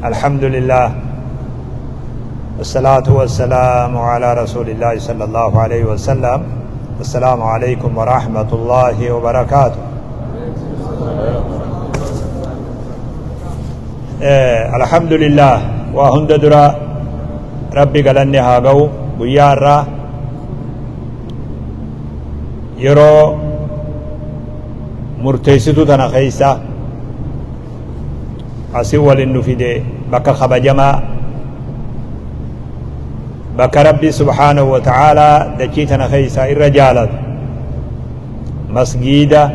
الحمد لله والصلاة والسلام على رسول الله صلى الله عليه وسلم. السلام عليكم ورحمة الله وبركاته. الحمد لله وهند درا ربي قالني هاغو guyyaa yeroo murteessituu tana keessa asii waliin nu fide, bakka kabajamaa, bakka Rabbi subhaanahu wa ta'aalaa dachii tana keessa irra jaalatu, masgiida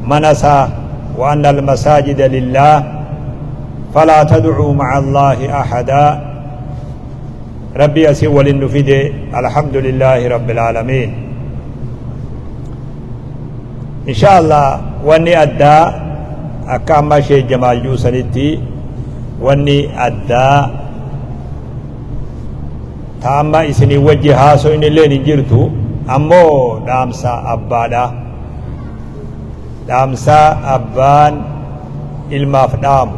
mana isaa, وأن المساجد لله فلا تدعوا مع الله أحدا. ربي أسي ولن فدي، الحمد لله رب العالمين. إن شاء الله واني أدى أكاما شيء جمال جوسنتي واني أدى تاما إسني وجهها سو إن اللي نجرتو أمو دامسا أبادا دامسا أبان ilmaaf dhaamu.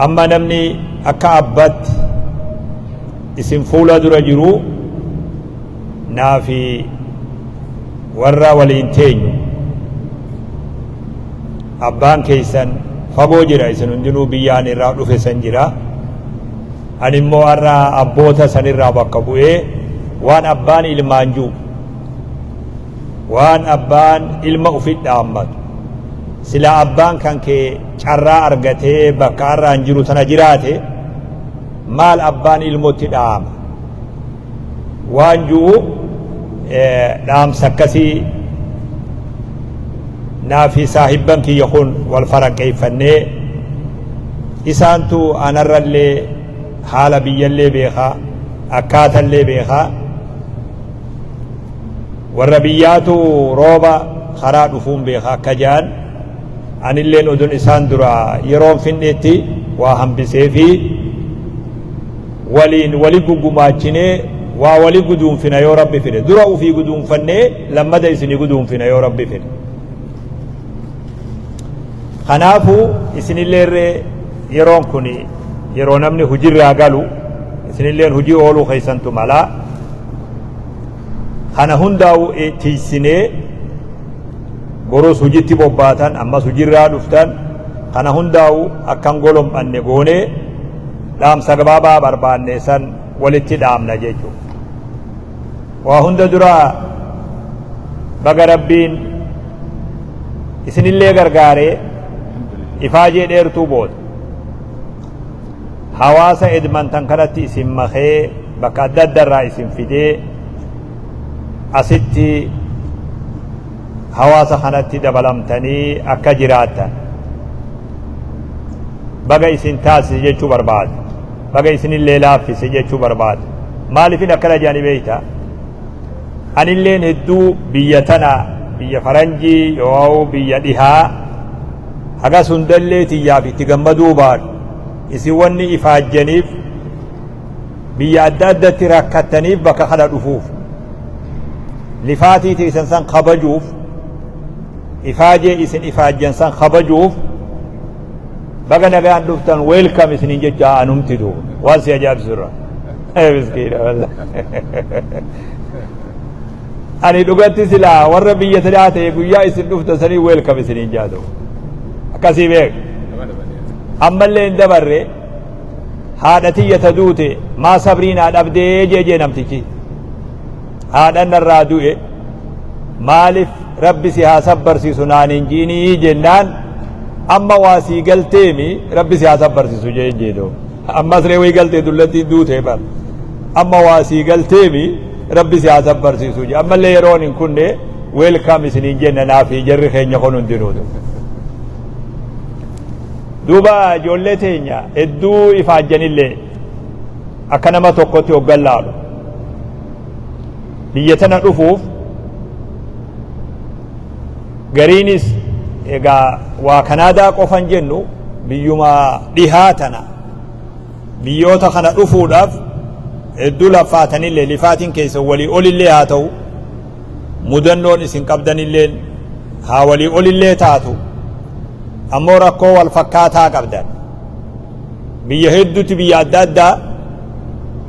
Amma namni akka abbatti isin fuula dura jiru naafi warra waliin teenyu, abbaan keeysan fagoo jira, isin hundinuu biyyaan irraa dhufe san jira. Ani immoo har'a abboota sanirraa bakka bu'ee waan abbaan ilmaan jiru, waan abbaan ilma ufit dhaammatu, sila abbaan kan kee carraa argatee bakka har'aan jiru tana jiraate maal abbaan ilmotti dhaama waan jiru, dhaamsa akkasii naafi saahibban kiyya kun wal faranqeeffannee, isaantu anarrallee haala biyyallee beekaa, akkaatallee beekaa, warra biyyaatu rooba karaa dhufuun beekaa akka jaan, anilleen odun isaan dura yeroon finneetti waa hambisee fi waliin wali gugumaachinee waa wali guduunfina yoo Rabbi fedhe. Dura ufii guduunfannee lammada isinii guduunfina yoo Rabbi fedhe. Kanaafuu isinilleerree yeroon kun yeroo namni hujirraa galu, isinilleen hujii ooluu keessantu malaa kana hundaa'u tiisinee borus hujitti bobbaatan, ammas hujirraa dhuftan, kana hundaa'u akkan golom'anne goonee dhaamsa gabaabaa barbaanne san walitti dhaamna jechuudha. Waa hunda duraa baga Rabbiin isinillee gargaaree ifaajee dheertuu booda hawaasa Edmonton kanatti isin makee, bakka adda addarraa isin fidee asitti hawaasa kanatti dabalamtanii akka jiraattan baga isin taasise jechuu barbaada. Baga isinillee laaffise jechuu barbaada. Maaliifin akkana jedhani beeyta? Anilleen hedduu biyya tana, biyya faranjii yoo biyya dhihaa hagas hundallee tiyyaaf itti gammaduu baadhu, isin wanni ifaajjaniif biyya adda addatti rakkattaniif bakka kana dhufuuf, lifaatii teessan san kabajuuf, ifaajee isin ifaajjan san kabajuuf, baga nagaan dhuftan, welcome isinin jecha anumti duuba waan si ajaa'ibsisurra. Miskiina wallahi. Ani dhugatti silaa warra biyya tanaa ta'e guyyaa isin dhuftan sanii welcome isiniin jaatu akkasii beek. Ammallee hin dabarre, haadha tiyya ta duute maa sabrii naa dhabdee jee namtichi, haadhan narraa du'e maaliif Rabbi si haa sabbarsiisu naan hin jiinii jennaan, amma waa sii galteemi, Rabbi si haa sabbarsiisu jeen jeedo. Ammas ree wayii galtee dullattiin duutee bar, amma waa sii galteemi, Rabbi si haa sabbarsiisu jee. Ammallee yeroon hin kunne welcome isiniin jenna naafi jarri keenya kun hundinuutu. Duuba ijoollee teenya hedduu ifaajjanillee akka nama tokkotti hoggan laalu, biyya tana dhufuuf gariinis egaa waa Kanaadaa qofan jennu, biyyuma dhihaa tana, biyyoota kana dhufuudhaaf hedduu laffaatanillee, lifaatiin keessa walii olillee haa ta'u, mudannoon isin qabdanillee haa walii olillee taatu. Ammoo rakkoo wal fakkaataa qabdan. Biyya hedduutti, biyya adda addaa,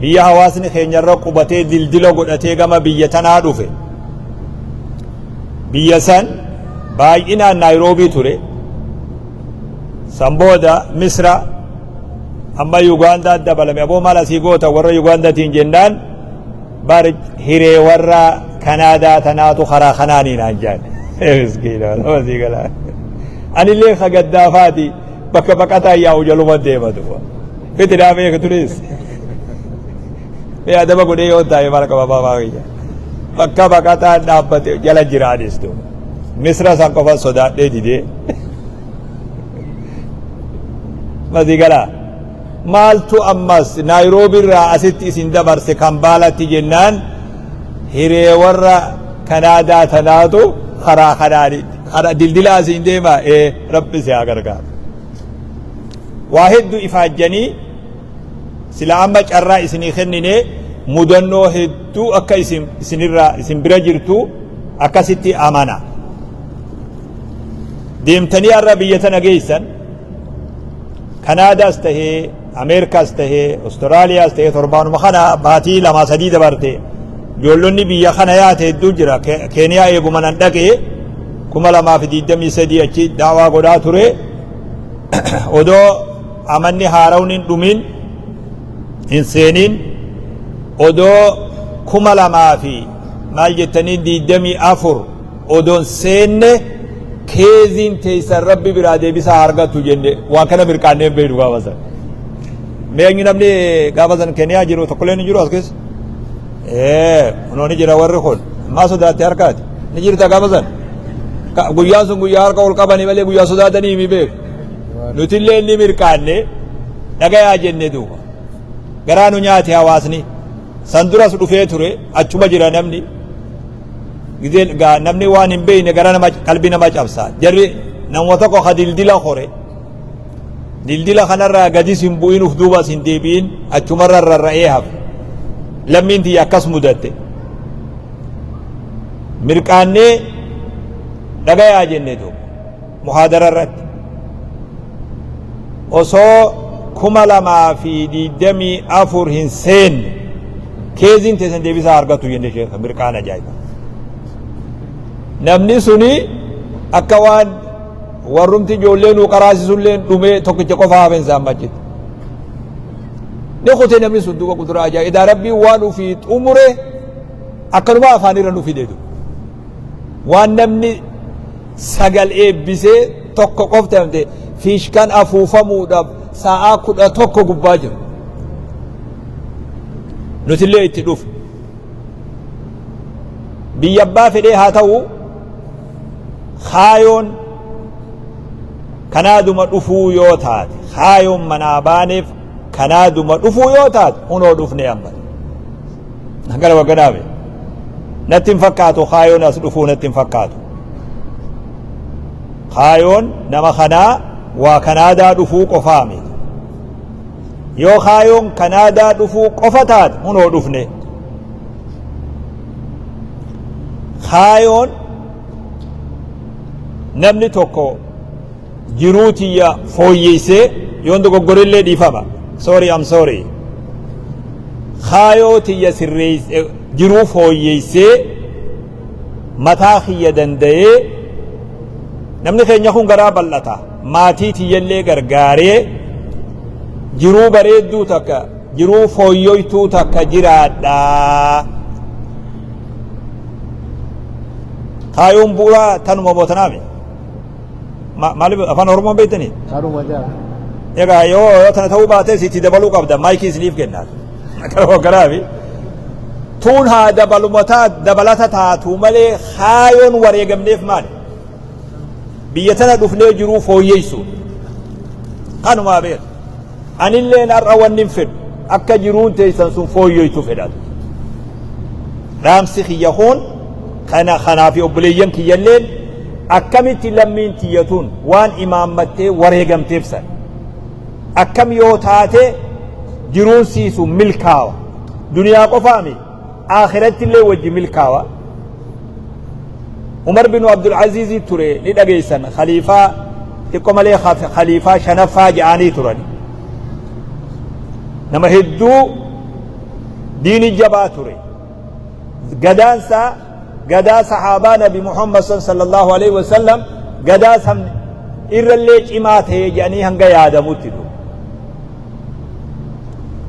biyya hawaasni keenyarra qubatee dildila godhatee gama biyya tanaa dhufe. Biyya san baay'inaan Naayiroobii ture. San booda Misra, amma Yugaandaa dabalame. Aboo maal asii goota warra Yugaandaatiin jennaan, bar hiree warra Kanaadaa tanaatu karaa kanaanii naan jaan. Miskiina nama sii galaa. Anillee kagaddaafaati bakka baqataa yaa'u jaluma deematu. Fitinaa beeku turis. Mee adaba godhee yoo taa'e maal qaba baabaa kiyya. Bakka baqataan dhaabbate jala jiraanis duuba. Misra san qofa sodaadhee didee. Masii galaa. Maaltu ammas Naayiroobii irraa asitti isin dabarse Kampaalatti jennaan, hiree warra Kanaadaa tanaatu karaa kanaani karaa dildila asiin deema. Ee, Rabbi si haa gargaaru. Waa hedduu ifaajjanii sila amma carraa isinii kennine, mudannoo hedduu akka isin isinirraa isin bira jirtu akkasitti amana. Deemtanii har'a biyya tana geessan, Kanaadaas tahee, Ameerikaas tahee, Ostiraaliyaas tahee, torbaanuma kana baatii 2-3 dabarte ijoollonni biyya kana yaate hedduu jira. Keeniyaa eeguma nan dhaqee 2023 achi daawaa godhaa ture. Odoo amanni haarawni hin dhumin hin seenin, odoo kuma lamaa fi maal jettanii 24 odoon seenne, keeziin teessan Rabbi biraa deebisaa argattu jenne. Waan kana mirqaannee hin beeknu gaafa san. Mee eenyu namni gaafa san Keniyaa jiru tokkollee ni jiru as keessa? Ee, kunoo ni jira warri kun. Maa sodaatte harkaati? Ni jirta gaafa san? Guyyaan sun guyyaa harka ol qabanii malee guyyaa sodaatanii himi beeku. Nutillee ni mirqaanne, dhagayaa jenne duuba. Garaa nu nyaate hawaasni. San duras dhufee ture, achuma jira namni. Gizee gaa namni waan hin beekne gara nama qalbii nama cabsa. Jarri nama tokko ka dildila hore. Dildila kanarraa gadis hin bu'in, uf duubas hin deebi'in, achumarra rarra'ee hafe. Lammiin tiyya akkas mudatte. Mirqaannee dhagayaa jenne duuba muhaadara irratti. Osoo 2024 hin seenne keeziin teessan deebisaa argattu jenne, sheekha mirqaan ajaa'iba. Namni suni akka waan warrumti ijoollee nuu qaraasisullee dhumee tokkicha qofa hafen isaan machitti. Ni kute namni sun duuba kuduraa ajaa'iba. Edaa Rabbiin waan ufii xumure akkanuma afaanirra nu fide duuba. Waan namni sagal eebbisee tokko qofti hafte, fiishkaan afuufamuudhaaf sa'aa 11 gubbaa jiru. Nutillee itti dhufu. Biyya abbaa fedhee haa ta'u, kaayoon Kanaaduma dhufuu yoo taate, kaayoon manaa baaneef Kanaaduma dhufuu yoo taate, hunoo dhufne amma. Gara wagganaame. Natti hin fakkaatu, kaayoon as dhufuu natti hin fakkaatu. Kaayoon nama kanaa waa Kanaadaa dhufuu qofaa miti. Yoo kaayoon Kanaadaa dhufuu qofa taate, hunoo dhufne. Kaayoon namni tokko jiruu tiyya fooyyeessee, yoon dogoggorillee dhiifama. Sorry, I'm sorry. Kaayoo tiyya sirreessee, jiruu fooyyeessee, mataa kiyya danda'ee, namni keenya kun garaa bal'ata, maatii tiyyallee gargaaree, jiruu bareedduu takka, jiruu fooyyoytuu takka jiraadha. Kaayoon bu'uuraa tanuma mootanaame. Maaliif afaan Oromoon beektanii? Kanuma jaa. Egaa yoo tana ta'uu baates itti dabaluu qabda, maayikii isiniif kenna. Akkana kanaafi tuun haa dabalumataa dabalata taatu malee, kaayoon wareegamneef maali? Biyya tana dhufnee jiruu fooyyeessu. Kanumaa beeka. Anilleen har'a wanni hin fedhu akka jiruun teessan sun fooyyeessu fedhatu. Dhaamsi kiyya kun kana. Kanaa fi obboleeyyan kiyyalleen akkamitti lammiin tiyyatuun waan imaammattee wareegamteef san akkam yoo taate jiruun siisu milkaawa, duniyaa qofaa miti, akhiratti illee wajji milkaawa. Umar bin Abdul Aziz ture, ni dhageessan, khaliifaa Xiqqo malee khaliifaa shanaffaa ja'anii turani. Nama hedduu diini jabaa ture. Gadaansaa gadaa sahaabaa Nabi Muhammad sallallahu alaihi wasallam gadaa san irrallee cimaa ta'e jedhanii hanga yaadamutti ture.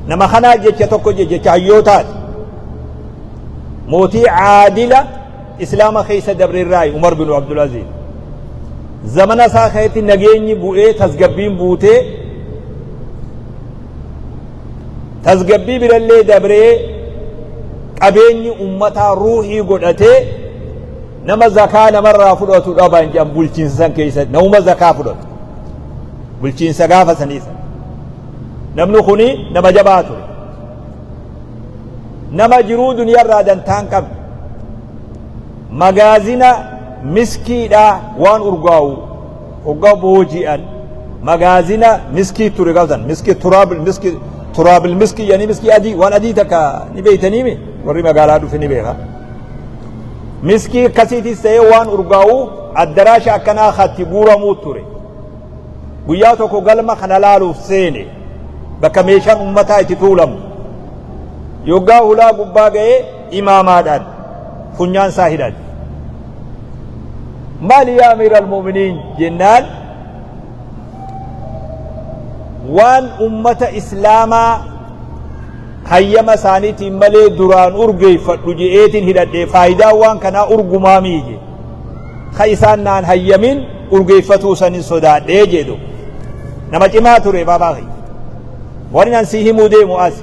Nama kanaa jecha tokko jecha hayyootaati. Mootii caadila Islaama keessa dabre irraayi Umar bin Abdulaziz. Zamana isaa keessatti nageenyi bu'ee tasgabbiin buutee tasgabbii birallee dabree qabeenyi ummataa ruuhii godhatee nama zakaa namarraa fudhatu dhaban jedhan bulchiinsa san keessatti namuma zakaa fudhatu bulchiinsa gaafa sanii san namni kuni nama jabaa ture. Nama jiruu duniyarraa dantaa hin qabne magaazina miskiidhaa waan urgaa'u hoggaa booji'an magaazina miskii ture gaafatan miskii turaabil miskii turaabil miskii jedhanii miskii adii waan adii takka ni beeytaniimi warri magaalaa dhufe ni beeka miskii akkasiitis ta'ee waan urgaa'u addaraasha akkanaa katti guuramuu ture. Guyyaa tokko galma kana laaluuf seene. Bakka meeshaan ummataa itti tuulamu. Yoggaa hulaa gubbaa ga'ee imaamaadhaan funyaan isaa hidhate. Maali yaa amiira almu'miniin jennaan waan ummata islaamaa hayyama isaaniitiin malee duraan urgeeffadhu je'eetiin hidhadhe faayidaan waan kanaa urgumaa miije. Ka isaan naan hayyamin urgeeffatuu sanin sodaadhee jedhu. Nama cimaa ture baabaa kiyya. Wani an sii himuu deemu as.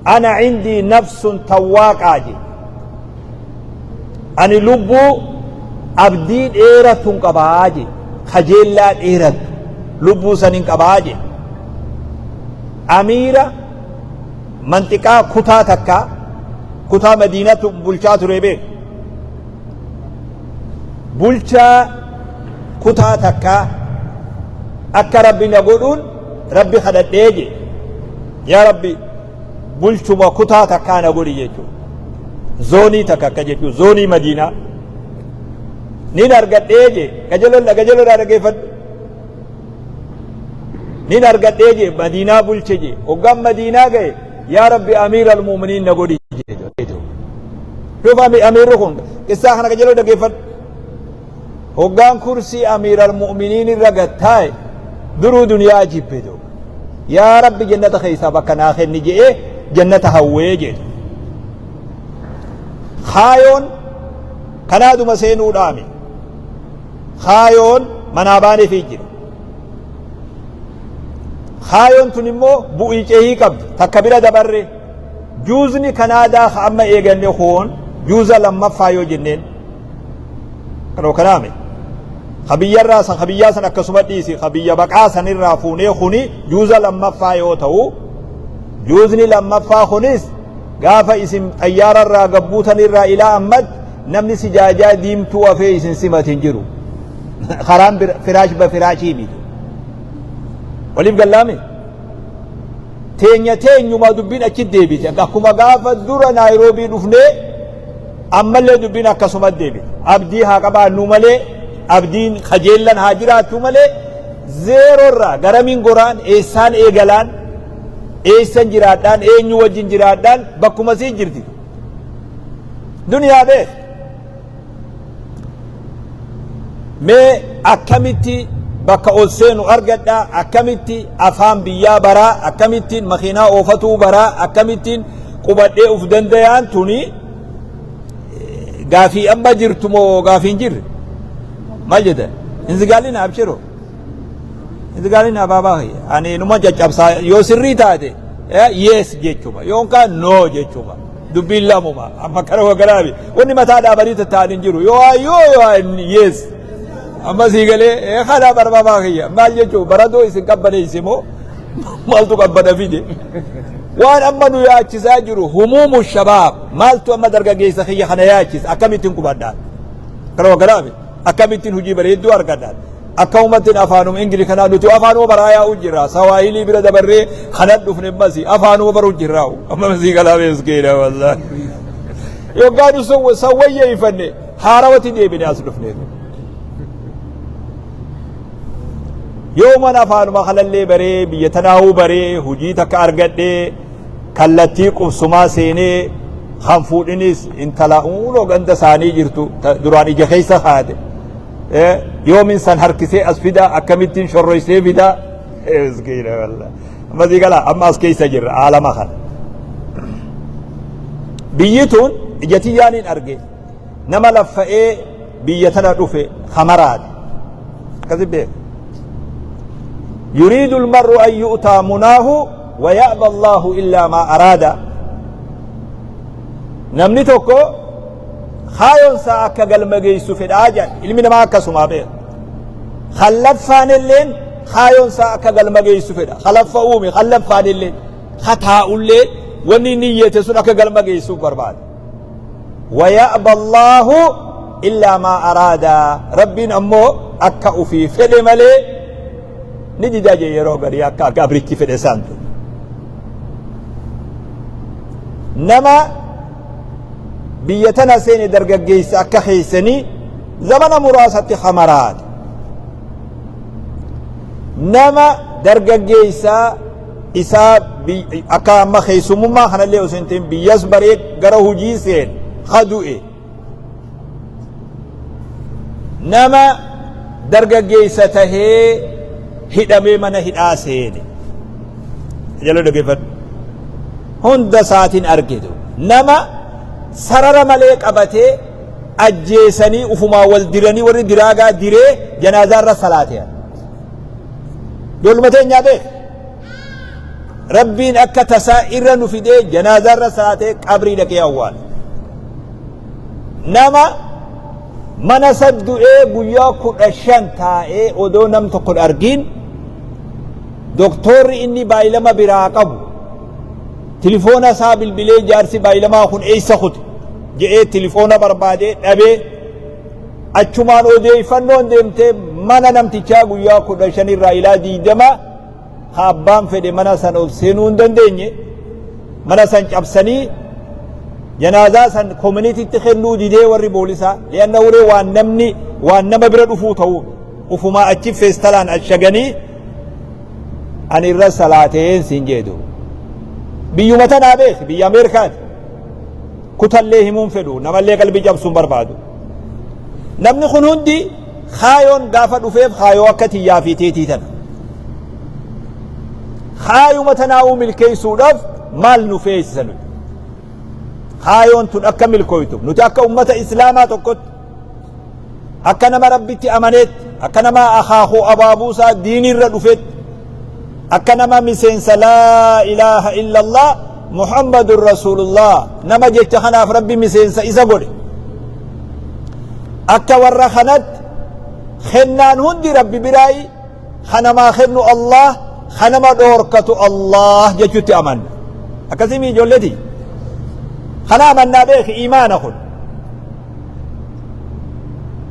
Ana cindii nafsun tawwaaqaa je. Ani lubbuu abdii dheeratun qabaa je. Kajeellaa dheerattu lubbuu sanin qabaa je. Amiira manxiqaa kutaa takkaa kutaa madiinatu bulchaa ture beeku. Bulchaa kutaa takkaa akka Rabbi na godhuun Rabbi kadhadhee je. Yaa Rabbi bulchuma kutaa takkaa na godhi jechuudha. Zoonii takka akka jechuudha. Zoonii Madiinaa. Nin argadhee je. Qajeeloo qajeeloo dhaggeeffadhu. Nin argadhee je Madiinaa bulche je. Hoggaan Madiinaa ga'e yaa Rabbi amiira almu'miniin na godhi je. Dhufa amiirri kun qissaa kana qajeeloo dhaggeeffadhu. Hoggaan kursii amiira almu'miniin irra gad taa'e duruu duniyaa jibbe duuba. Yaa Rabbi jannata keessaa bakka naa kenni je'ee jannata hawwee jedhe. Kaayoon kanaaduma seenuu dhaame. Kaayoon manaa baaneefii jira. Kaayoon tun immoo bu'ii cehii qabdi. Takka bira dabarre juuzni Kanaadaa ka amma eeganne kun juuza lammaffaa yoo jenneen kanoo kanaame. Ka biyyarraa san ka biyyaa san akkasuma dhiisi ka biyya baqaa sanirraa fuunee kuni juuza lammaffaa yoo ta'u juuzni lammaffaa kunis gaafa isin xayyaararraa gabbuutanirraa ilaa ammatti namni sijaajaa diimtuu hafee isin simate hin jiru. Karaan firaash ba firaashii miti. Waliif gallaame? Teenya teenyumaa dubbiin achi deebite. Akkuma gaafa dura Naayiroobii dhufnee ammallee dubbiin akkasuma deebite. Abdii haa qabaannu malee abdiin kajeellan haa jiraattu malee zeeroorraa garamiin goraan eessaan eegalaan eessan jiraadhaan eenyu wajjin jiraadhaan bakkuma sii jirti. Duniyaa beek. Mee akkamitti bakka ol seenu argadha, akkamitti afaan biyyaa baraa, akkamittiin makiinaa oofatuu baraa, akkamittiin qubadhee uf dandayaan tuni gaafii amma jirtu moo gaafii hin jirre? Maal jettan? Hin zigaalina abshiroo. Hin zigaalina abaabaa kiyya. Ani numa caccabsaa yoo sirrii taate yes jechuma yookaan no jechuma. Dubbiin lamuma amma kana wagaraabi wanni mataa dhaabanii tatta'an hin jiru yoo ayyoo yoo yes amma sii galee kana barbaadaa kiyya maal jechuun baradoo isin qabbaneesse moo maaltu qabbana fide waan amma nu yaachisaa jiru humuumu shabaab maaltu amma dargaggeessa kiyya kana yaachisa akkamittiin qubadhaan kana wagaraabi akkamittiin hojii bareedduu argadhaan Akkamumattiin afaanuma Ingili kanaa nuti afaanuma baraa yaa'u jirra. Sawaahilii bira dabarree kanan dhufne masi afaanuma baruu jirra. Amma masii kalaa miskiina wallaahi. Yoggaa nu sawwayyeeffanne haarawatti deebine as dhufne. Yooman afaanuma kanallee baree biyya tanaahuu baree hujii takka argadhee kallattii qubsumaa seenee kan fuudhinis intala uunoo ganda isaanii jirtu duraan ija keessa kaate. Yoomin san harkisee as fidaa akkamittiin shorroysee fidaa. Miskiina wallah. Amma sii gala amma as keessa jirra aalama kana. Biyyi tun ija tiyyaaniin arge nama laffa'ee biyya tana dhufe kamaraati. Akkasi beeka. Yuriidu almar'u an yu'taa munaahu wa ya'ba Allahu illaa maa araada. Namni tokko kaayoon isaa akka galma geessu fedhaa jedhan ilmi namaa akkasumaa beeka. Kallaffaan illeen kaayoon isaa akka galma geessu fedha. Kalaffa uume kallaffaan illeen kataa'ullee wanni inni iyyate sun akka galma geessuuf barbaada. Waya'ba Allaahu illaa maa araada. Rabbiin ammoo akka ufii fedhe malee ni didaa jee yeroo garii akka akka abrichi fedhe santu. Nama biyya tana seene dargaggeessa akka keessanii zamana muraasatti hamaraate. Nama dargaggeessa isaa akka amma keessumummaa kanallee osoo hin ta'in biyyas baree gara hujii seene hadu'e. Nama dargaggeessa tahee hidhamee mana hidhaa seene. Jala dhaggeeffadhu. Hunda isaatiin argitu. Nama sarara malee qabatee ajjeesanii ufumaa wal diranii warri diraagaa diree janaazaarra irra salaatee. Ijoolluma teenyaa beek. Rabbiin akka tasaa irra nu fidee janaazaa irra salaatee qabrii dhaqee awwaale. Nama mana isa du'ee guyyaa 15 taa'ee odoo nam tokko hin argiin doktoorri inni baay'ilama biraa qabu tilifoona isaa bilbilee jaarsi baay'ilamaa kun eessa kute jedhee tilifoona barbaadee dhabee achumaan odeeffannoon deemtee mana namtichaa guyyaa 15 irraa ilaa 20 ka abbaan fedhe mana san ol seenuu hin dandeenye mana san cabsanii janaazaa san koominiitiitti kennuu didee warri boolisaa li'anna uree waan namni waan nama bira dhufuu ta'uu ufumaa achi feestalaan ashaganii ani irra salaateen siin jeedu biyyuma tanaa beeki biyya Ameerikaati kutallee himuun fedhu namallee qalbii cabsuun barbaadu namni kun hundi Kaayoon gaafa dhufeef kaayoo akka tiyyaa fi teetii tana. Kaayuma tanaa'uu milkeessuudhaaf maal nu feesisa nuti? Kaayoon tun akka milkooytuuf nuti akka ummata islaamaa tokkotti akka nama rabbitti amaneetti akka nama akaakuu abaabuusaa diinirra dhufetti akka nama miseensa laa ilaaha illallah muhammadun rasuulullah nama jecha kanaaf rabbi miseensa isa godhe Akka warra kanatti kennaan hundi Rabbi biraayi, ka namaa kennu Allah, ka nama dhoorkatu Allah jechutti amanna. Akkasii mi ijoolleeti? Kana amannaa beeki imaana kun.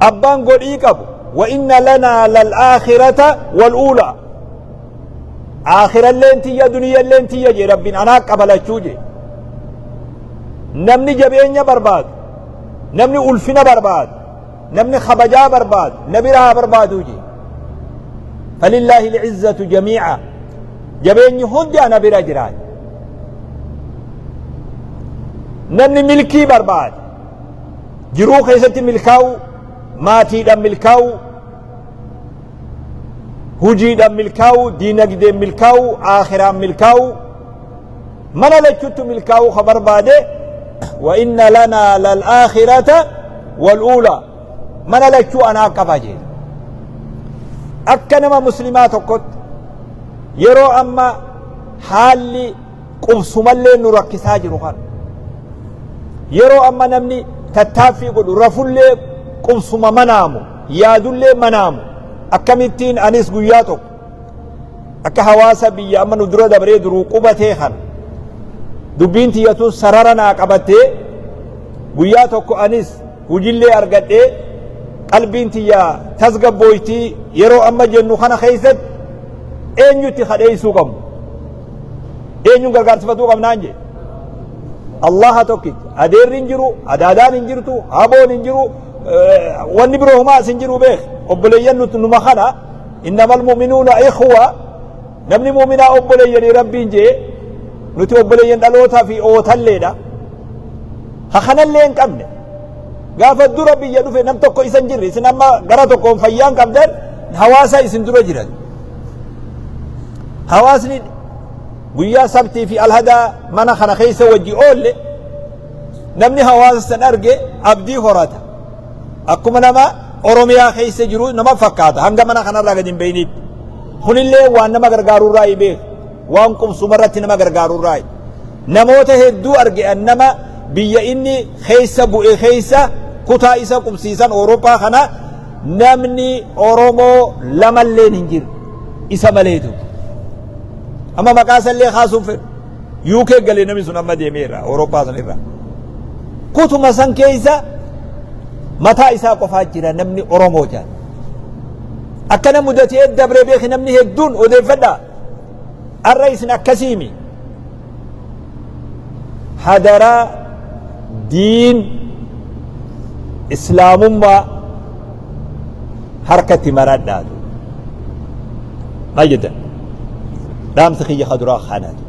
Abbaan godhii qabu wa inna lanaa lal aakhirata wal uulaa. Aakhiralleen tiyya duniyalleen tiyya jee Rabbiin anaa qabalachuu jee. Namni jabeenya barbaadu Namni ulfina barbaadu, namni kabajaa barbaadu, na bira haa barbaaduu jee. Falillaahi al'izzatu jamii'a. Jabeenyi hundi ana bira jira. Namni milkii barbaade, jiruu keessatti milkaa'uu, maatiidhaan milkaa'uu, hujiidhaan milkaa'uu, diinagdeen milkaa'uu, aakhiraan milkaa'uu, Mana lachuttu milkaa'uu ka barbaade wa inna lanaa lal aakhirata wal uulaa mana lachuu anaa qaba jee. Akka nama muslimaa tokkotti yeroo amma haalli qubsumallee nu rakkisaa jiru kana yeroo amma namni tattaaffii godhu rafullee qubsuma manaamu yaadullee manaamu akkamittiin anis guyyaa tokko Akka hawaasa biyya amma nu dura dabree duruu qubatee kana dubbiin tiyya tun sarara naa qabattee guyyaa tokko anis hujillee argadhee qalbiin tiyya tasgabbooytii yeroo amma jennu kana keessatti eenyutti kadheessuu qabnu eenyuun gargaarsifatuu qabnaan jee Allaha tokkicha adeerri hin jiru adaadaan hin jirtu haboon hin jiru wanni biroo homaa as hin jiru beek obboleeyyan numa kana Innamal mu'minuuna ikhwa, namni mu'minaa obboleeyyanii Rabbiin jee, nuti obboleeyyan dhalootaa fi ootalleedha. Ha kanallee hin qabne. Gaafa dura biyya dhufe nam tokko isa hin jirre, isin amma gara tokkoon fayyaan qabdan, hawaasa isin dura jiran. Hawaasni guyyaa sabtii fi alhadaa mana kana keessa wajji oolle, namni hawaasa san arge abdii horata. Akkuma nama Oromiyaa keessa jiru nama fakkaata hanga mana kanarraa gadi hin beeynitti. Kunillee waan nama gargaarurraa hin beeku. Waan qubsumarratti nama gargaarurraa. Namoota hedduu arge nama biyya inni keessa bu'e keessa kutaa isa qubsiisan Awurooppaa kana namni Oromoo lamalleen hin jiru. Isa maleetu. Amma maqaa isallee kaasuun fedhu. UK galee namni sun amma deemeera Awurooppaa sanirra. Kutuma san keessa mataa isaa qofaa jira namni Oromoo jedhan. Akkana mudatee dabree beeki namni hedduun odeeffadhaa. Arra isin akkasiimi. Hadaraa diin islaamummaa harkatti maradhaatu. Maal jettan? Dhaamsa kiyya kaduraa kanaatu.